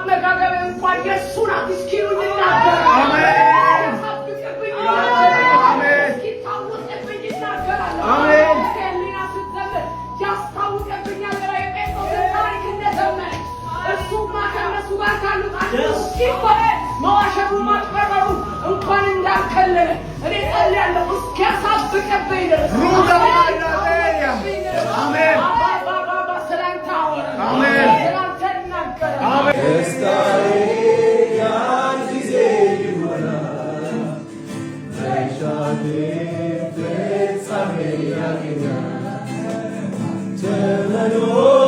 አመጋገቤ እንኳን የእሱ ናት እስኪሉኝ እናገራለሁ። አሜን። እስኪያሳብቅብኝ እናገራለሁ። አሜን። እስኪታወቅብኝ እናገራለሁ። አሜን። ህሊና ስትዘምር ያስታውቅብኛል ብላ የጴጥሮስን ታሪክ እንደዘመረች፣ እሱማ ከእነሱ ጋር ካሉት አንዱ እስኪባል መዋሸቱ ማጭበርበሩ እንኳን እንዳልከለለ እኔ ጸልያለሁ እስኪያሳብቅብኝ ድረስ። ሩጋ አሜን። አባባባ ስላንተ አወራለሁ። አሜን። ስላንተ እናገራለሁ። አሜን። ደስታዬ ያን ጊዜ ይሆናል፣ መሻቴ ፍጻሜ ያገኛል። አንተ መኖር